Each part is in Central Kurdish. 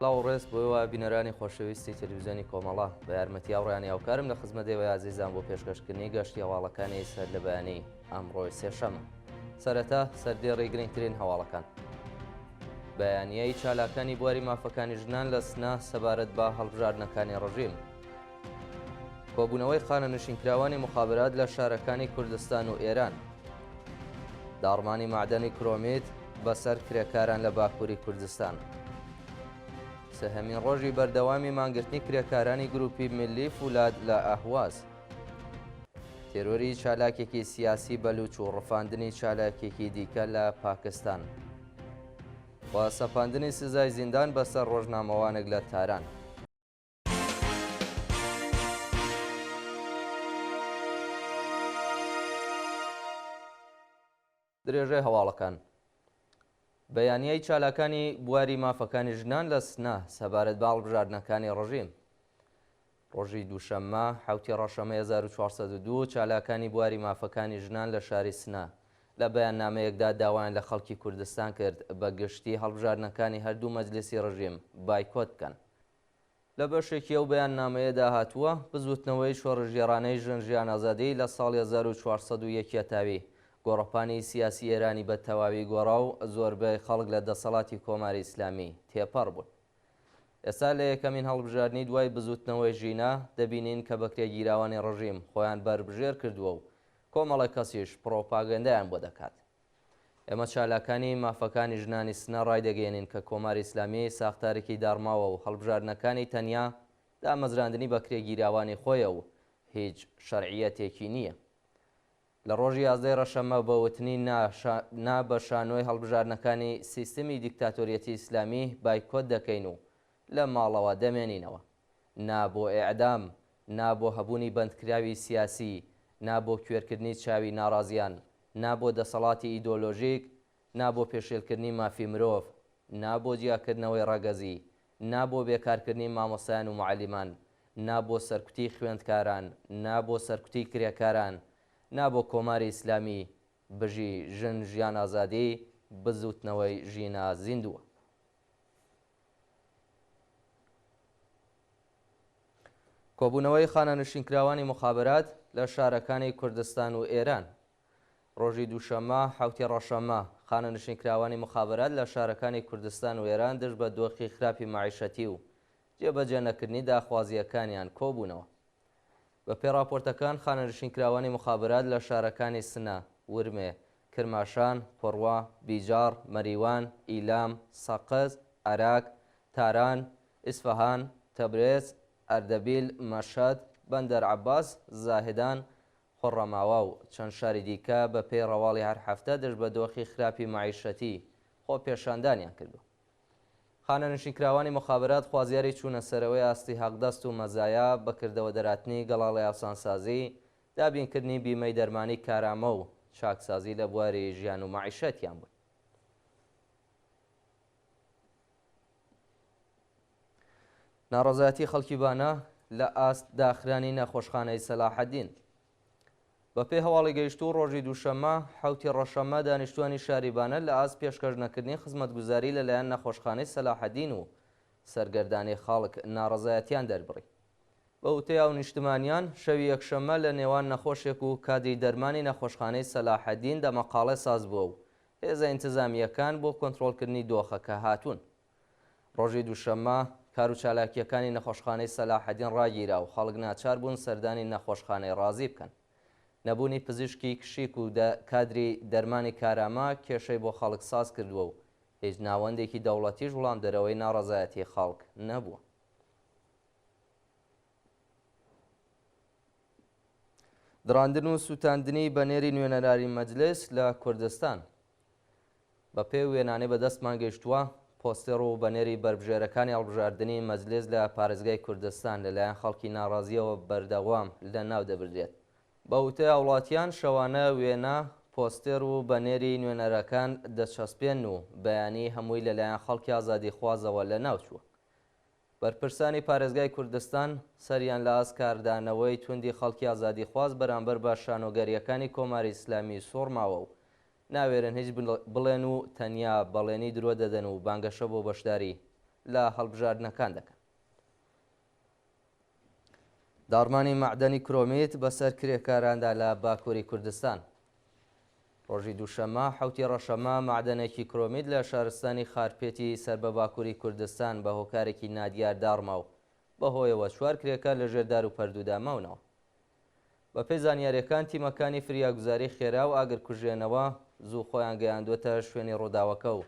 سڵاو و ڕێز بۆ ئێوە بینەرانی خۆشەویستی تەلەڤیزیۆنی کۆمەڵە، بە یارمەتی هاوڕێیانی هاوکارم لە خزمەت ئێوەی ئازیزان بۆ پێشکەشکردنی گەشتی هەواڵەکانی سەر لە بەیانی ئەمڕۆی سێشەمە. سەرەتا سەردێڕی گرنگترین هەواڵەکان. بەیانیەی چالاکانی بواری مافەکانی ژنان لە سنە سەبارەت بە هەڵبژاردنەکانی ڕژیم. کۆبوونەوەی خانەنشینکراوانی موخابرات لە شارەکانی کوردستان و ئێران. داڕمانی مەعدەنی کرۆمیت بەسەر کرێکاران لە باکووری کوردستان. سێهەمین ڕۆژی بەردەوامی مانگرتنی کرێکارانی گروپی میللی فولاد لە ئەهواز. تێرۆری چالاکێکی سیاسی بەلوچ و ڕفاندنی چالاکێکی دیکە لە پاکستان. و سەپاندنی سزای زیندان بەسەر ڕۆژنامەوانێک لە تاران. درێژەی هەواڵەکان. بەیانیەی چالاکانی بواری مافەکانی ژنان لە سنە سەبارەت بە هەڵبژاردنەکانی ڕژیم. ڕۆژی دووشەممە حەوتی ڕەشەمەی 1402 چالاکانی بواری مافەکانی ژنان لە شاری سنە لە بەیاننامەیەکدا داوایان لە خەڵکی کوردستان کرد بە گشتی هەڵبژاردنەکانی هەردوو مەجلیسی ڕژیم بایکۆت بکەن. لە بەشێکی ئەو بەیاننامەیەدا هاتووە، بزووتنەوەی شۆڕشگێڕانەی ژن ژیان ئازادی لە ساڵی 1401 هەتاوی گۆڕەپانی سیاسی ئێرانی بە تەواوی گۆڕا و زۆربەی خەڵک لە دەسەڵاتی کۆماری ئیسلامی تێپەڕ بوون. ئێستا لە یەکەمین هەڵبژاردنی دوای بزووتنەوەی ژینا دەبینین کە بەکرێگیراوانی ڕژیم خۆیان بەربژێر کردووە و کۆمەڵێک کەسیش پڕۆپاگەندەیان بۆ دەکات. ئێمە چالاکانی مافەکانی ژنانی سنە ڕایدەگەیەنین کە کۆماری ئیسلامی ساختارێکی داڕماوە و هەڵبژاردنەکانی تەنیا دامەزراندنی بەکرێگیراوانی خۆیە و هیچ شەرعییەتێکی نییە. لە ڕۆژی یازدەی ڕەشەممە بە وتنی نا نا بە شانۆی هەڵبژاردنەکانی سیستمی دیکتاتۆریەتی ئیسلامی بایکۆت دەکەین و لە ماڵەوە دەمێنینەوە. نا بۆ ئێعدام، نا بۆ هەبوونی بەندکراوی سیاسی، نا بۆ کوێرکردنی چاوی ناڕازیان، نا بۆ دەسەڵاتی ئیدۆلۆژیک، نا بۆ پێشێلکردنی مافی مرۆڤ، نا بۆ جیاکردنەوەی ڕەگەزی، نا بۆ بێکارکردنی مامۆستایان و موعەلیمان، نا بۆ سەرکوتی خوێندکاران، نا بۆ سەرکوتی کرێکاران، نا بۆ کۆماری ئیسلامی، بژی ژن ژیان ئازادی، بزووتنەوەی ژینا زیندووە. کۆبوونەوەی خانەنشینکراوانی موخابەرات لە شارەکانی کوردستان و ئێران. ڕۆژی دووشەممە حەوتی ڕەشەممە، خانەنشینکراوانی موخابەرات لە شارەکانی کوردستان و ئێران دژ بە دۆخی خراپی مەعیشەتی و جێبەجێ نەکردنی داخوازییەکانیان کۆبوونەوە. بەپێی ڕاپۆرتەکان خانەنشینکراوانی موخابەرات لە شارەکانی سنە، ورمێ، کرماشان، قوڕوە، بیجاڕ، مەریوان، ئیلام، سەقز، ئەراک، تاران، ئیسفەهان، تەبرێز، ئەردەبیل، مەشهەد، بەندەر عەباس، زاهدان، خوڕڕەماوا و چەند شاری دیکە بە پێی ڕەواڵی هەر هەفتە دژ بە دۆخی خراپی مەعیشەتی خۆپێشاندانیان کردووە. خانەنشینکراوانی موخابەرات خوازیاری چوونە سەرەوەی ئاستی حەقدەست و مەزایا، بە کردەوە دەراتنی گەڵاڵەی ئاسانسازی، دابینکردنی بیمەی دەرمانی کارامە و چاکسازی لە بواری ژیان و مەعیشەتیان بوون. ناڕەزایەتی خەڵکی بانە لە ئاست داخرانی نەخۆشخانەی سەلاحەدین. بەپێی هەواڵی گەیشتوو ڕۆژی دووشەممە حەوتی ڕەشەممە دانیشتوانی شاری بانە لە ئاست پێشکەش نەکردنی خزمەتگوزاری لەلایەن نەخۆشخانەی سەلاحەدین و سەرگەردانی خەڵک ناڕەزایەتیان دەربڕی. بە وتەی هاونیشتمانیان، شەوی یەکشەممە لە نێوان نەخۆشێک و کادری دەرمانی نەخۆشخانەی سەلاحەدین دەمەقاڵێ ساز بووە و هێزە ئینتزامییەکان بۆ کۆنترۆڵکردنی دۆخەکە هاتوون. ڕۆژی دووشەممە، کار و چالاکییەکانی نەخۆشخانەی سەلاحەدین ڕاگیرا و خەڵک ناچار بوون سەردانی نەخۆشخانەی ڕازی بکەن. نەبوونی پزیشکی کشیک و کادری دەرمانی کارامە کێشەی بۆ خەڵک ساز کردووە و هیچ ناوەندێکی دەوڵەتیش وڵامدەرەوەی ناڕەزایەتیی خەڵک نەبووە. دڕاندن و سووتاندنی بەنێری نوێنەرانی مەجلس لە کوردستان. بە پێی وێنانەی بە دەستمان گەیشتووە، پۆستێڕ و بەنێری بەربژێرەکانی هەڵبژاردنی مەجلس لە پارێزگای کوردستان لە لایەن خەڵکی ناڕازییەوە بەردەوام لە ناو دەبردرێت. بە وتەی هاوڵاتیان، شەوانە وێنە، پۆستێر و بەنێری نوێنەرەکان دەچەسپێن و بەیانی هەمووی لە لایەن خەڵکی ئازادیخوازەوە لە ناو چووە. بەرپرسانی پارێزگای کوردستان سەریان لە ئاست کاردانەوەی توندی خەڵکی ئازادیخواز بەرامبەر بە شانۆگەرییەکانی کۆماری ئیسلامی سوڕماوە و ناوێرن هیچ بڵێن و تەنیا بەڵێنی درۆ دەدەن و بانگەشە بۆ بەشداری. لە هەڵبژاردنەکان دەکەن. داڕمانی مەعدەنی کرۆمیت بەسەر کرێکاراندا لە باکووری کوردستان. ڕۆژی دووشەممە حەوتی ڕەشەمە مەعدەنێکی کرۆمیت لە شارستانی خارپێتی سەر بە باکووری کوردستان بە هۆکارێکی نادیار داڕما و بەهۆیەوە چوار کرێکار لەژێر دار و پەردوودا ماونەوە. بەپێی زانیارییەکان تیمەکانی فریاگوزاری خێرا و ئاگرکوژێنەوە زوو خۆیان گەیاندووەتە شوێنی ڕووداوەکە و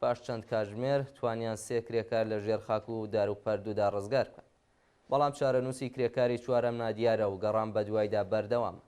پاش چەند کاتژمێر توانیان سێ کرێکار لە ژێر خاک و دار و پەردوودا ڕزگار بکەن. بەڵام چارەنووسی کرێکاری چوارەم نادیارە و گەڕان بەدوایدا بەردەوامە.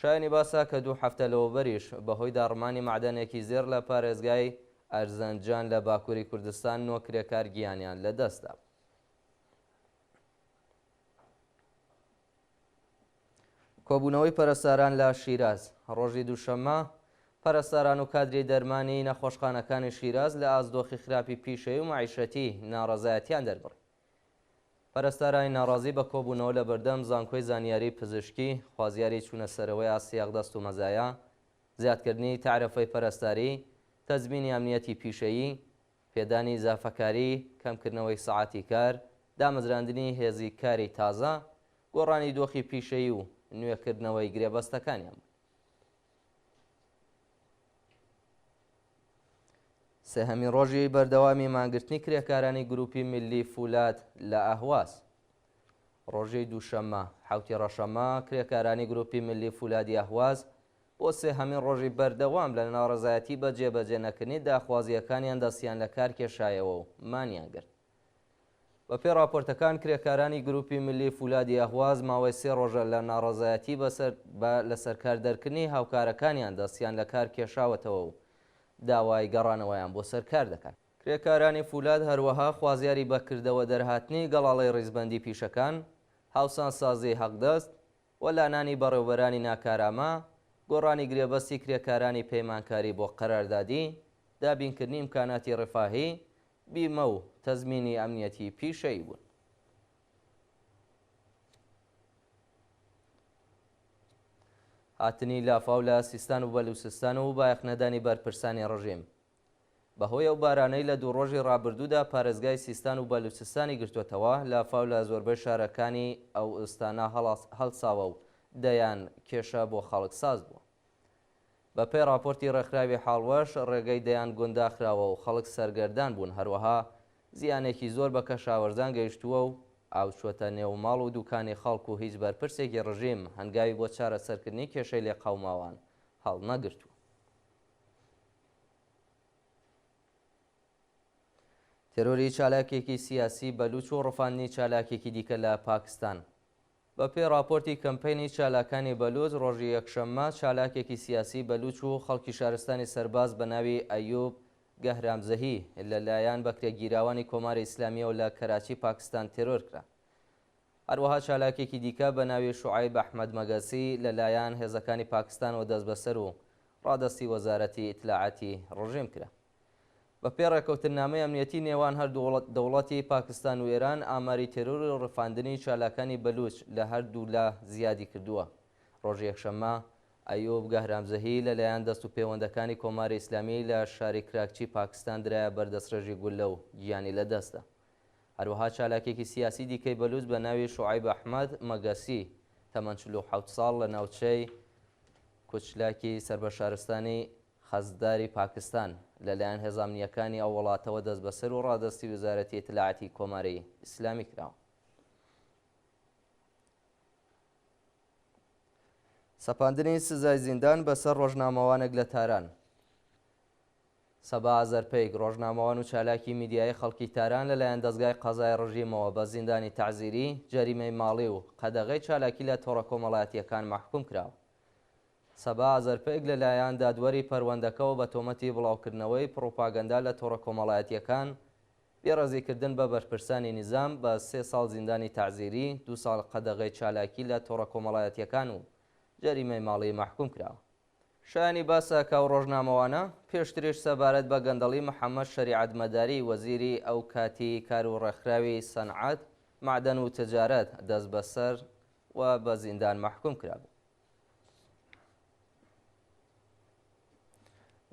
شایەنی باسە کە دوو هەفتە لەوەوبەریش بەهۆی داڕمانی مەعدەنێکی زێڕ لە پارێزگای ئەرزنجان لە باکووری کوردستان نۆ کرێکار گیانیان لەدەستدابوو. کۆبوونەوەی پەرستاران لە شیراز ڕۆژی دووشەممە، پەرستاران و کادری دەرمانی نەخۆشخانەکانی شیراز لە ئاست دۆخی خراپی پیشەیی و مەعیشەتی ناڕەزایەتیان دەربڕی. پەرستارانی ناڕازی بە کۆبوونەوە لە بەردەم زانکۆی زانیاری پزیشکی، خوازیاری چوونە سەرەوەی ئاستی حەقدەست و مەزایا، زیادکردنی تەعرەفەی پەرستاری، تەزمینی ئەمنیەتی پیشەیی، پێدانی ئیزافەکاری، کەمکردنەوەی سەعاتی کار، دامەزراندنی هێزی کاری تازە، گۆڕانی دۆخی پیشەیی و نوێکردنەوەی گرێبەستەکانیان بوون. سێهەمین ڕۆژی بەردەوامی مانگرتنی کرێکارانی گروپی میللی فولاد لە ئەهواز. ڕۆژی دووشەممە، حەوتی ڕەشەمە، کرێکارانی گروپی میللی فولادی ئەهواز بۆ سێهەمین ڕۆژی بەردەوام لە ناڕەزایەتی بە جێبەجێ نەکردنی داخوازییەکانیان دەستیان لە کار کێشایەوە و مانیان گرت. بەپێی ڕاپۆرتەکان کرێکارانی گروپی ملی فولادی ئەهواز ماوەی سێ ڕۆژە لە ناڕەزایەتی بەسەر بە لەسەرکار دەرکردنی هاوکارەکانیان دەستیان لە کار کێشاوەتەوە و داوای گەڕانەوەیان بۆ سەر کار دەکەن. کرێکارانی فولاد هەروەها خوازیاری بە کردەوە دەرهاتنی گەڵاڵەی ڕیزبەندی پیشەکان، هاوسانسازیی حەقدەست، و لانانی بەڕێوبەرانی ناکارامە، گۆڕانی گرێبەستی کرێکارانی پەیمانکاری بۆ قەراردادی، دابینکردنی ئیمکاناتی ڕفاهی، بیمە و تەزمینی ئەمنیەتی پیشەیی بوون. هاتنی لافاو لە سیستان و بەلوسستان و بایەخنەدانی بەرپرسانی ڕژیم بەهۆی ئەو بارانەی لە دوو ڕۆژی ڕابردوودا پارێزگای سیستان و بەلوچستانی گرتووەتەوە، لافاو لە زۆربەی شارەکانی ئەو ئوستانە هەڵساوە و دەیان کێشە بۆ خەڵک ساز بووە. بەپێی ڕاپۆرتی ڕێکخراوی حاڵوەش، ڕێگەی دەیان گوند داخراوە و خەڵک سەرگەردان بوون، هەروەها زیانێکی زۆر بە کەشاوەرزان گەیشتووە و ئاو چووەتە نێو ماڵ و دووکانی خەڵک و هیچ بەرپرسێکی ڕژیم هەنگاوی بۆ چارەسەرکردنی کێشەی لێقەوماوان هەڵنەگرتووە. تێرۆری چالاکێکی سیاسی بەلوچ و ڕفاندنی چالاکێکی دیکە لە پاکستان. بە پێی ڕاپۆرتی کەمپەینی چالاکانی بەلوچ، ڕۆژی یەکشەممە چالاکێکی سیاسی بەلوچ و خەڵکی شارستانی سەرباز بە ناوی ئەیوب گەهرامزەهی لە لایەن بەکرێگیراوانی کۆماری ئیسلامییەوە لە کەراچی پاکستان تێرۆر کرا. هەروەها چالاکێکی دیکە بە ناوی شوعەیب ئەحمەد مەگەسی لە لایەن هێزەکانی پاکستانەوە دەستبەسەر و ڕادەستی وەزارەتی ئیتلاعاتی ڕژیم کرا. بە پێی ڕێکەوتننامەی ئەمنیەتی نێوان هەردوو دەوڵەتی پاکستان و ئێران، ئاماری تێرۆر و ڕفاندنی چالاکانی بەلوچ لە هەردوولا زیادی کردووە. ڕۆژی یەکشەممە، ئەیوب گەهرامزەهی لە لایەن دەست و پێوەندەکانی کۆماری ئیسلامی لە شاری کراکچی پاکستان درایە بەر دەستڕێژی گوللە و گیانی لە دەست دا. هەروەها چالاکێکی سیاسی دیکەی بەلوچ بە ناوی شوعەیب ئەحمەد مەگەسی، تەمەن 47 ساڵ لە ناوچەی کوچلاکی سەر بە شارستانی خەزداری پاکستان، لەلایەن هێزە ئەمنییەکانی ئەو وڵاتەوە دەستبەسەر و ڕادەستی وەزارەتی ئیتلاعاتی کۆماری ئیسلامی کراوە. سەپاندنی سزای زیندان بەسەر ڕۆژنامەوانێک لە تاران. سەبا ئازەرپەیک، ڕۆژنامەوان و چالاکی میدیایی خەڵکی تاران لەلایەن دەزگای قەزای ڕژیمەوە بە زیندانی تەعزیری، جەریمەی ماڵی و قەدەغەی چالاکی لە تۆڕە کۆمەڵایەتییەکان مەحکوم کراوە. سەبا ئازەرپەیک لەلایەن دادوەری پەروەندەکەوە بە تۆمەتی بڵاوکردنەوەی پڕوپاگەندە لە تۆڕە کۆمەڵایەتییەکان، بێڕێزیکردن بە بەرپرسانی نیزام بە سێ ساڵ زیندانی تەعزیری، دوو ساڵ قەدەغەی چالاکی لە تۆڕە کۆمەڵایەتییەکان و جەریمەی ماڵی مەحکوم کراوە. شایانی باسە کە ئەو ڕۆژنامەوانە پێشتریش سەبارەت بە گەندەڵی محەممەد شەریعەتمەداری وەزیری ئەو کاتی کار و ڕێکخراوی سەنعەت، مەعدەن و تجارەت دەستبەسەر و بە زیندان مەحکووم کرابوو.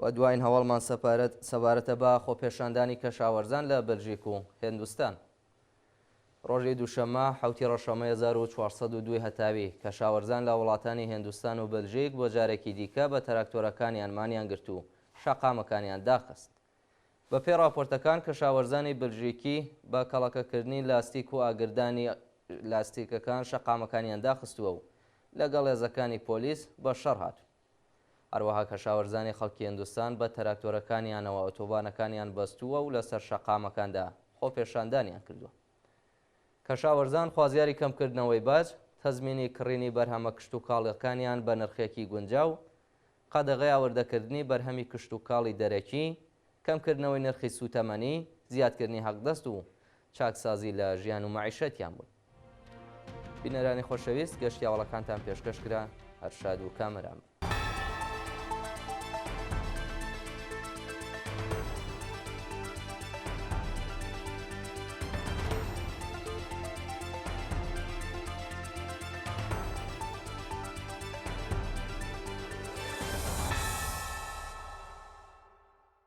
و دواین هەواڵمان سەپارەت سەبارەتە بە خۆپێشاندانی کەشاوەرزان لە بەلژیک و هێندوستان. ڕۆژی دووشەممە حەوتی ڕەشەمەی 1402 هەتاوی، کەشاوەرزان لە وڵاتانی هێندوستان و بەلژیک بۆ جارێکی دیکە بە تەراکتۆرەکانیان مانیان گرت و شەقامەکانیان داخست. بەپێی ڕاپۆرتەکان کەشاوەرزانی بەلژیکی بە کەڵەکەکردنی لاستیک و ئاگردانی لاستیکەکان شەقامەکانیان داخستووە و لەگەڵ هێزەکانی پۆلیس بە شەڕ هاتوون. هەروەها کەشاوەرزانی خەڵکی هندستان بە تەراکتۆرەکانیانەوە ئۆتۆبانەکانیان بەستووە و لەسەر شەقامەکاندا خۆپێشاندانیان کردووە. کەشاوەرزان خوازیاری کەمکردنەوەی باج، تەزمینی کڕینی بەرهەمە کشتوکاڵیەکانیان بە نرخێکی گونجاو، قەدەغەی هاوردەکردنی بەرهەمی کشتوکاڵی دەرەکی، کەمکردنەوەی نرخی سووتەمەنی، زیادکردنی حەقدەست و چاکسازی لە ژیان و مەعیشەتیان بوون. بینەرانی خۆشەویست گەشتی هەواڵەکانتان پێشکەش کرا، هەر شاد و کامەران بن.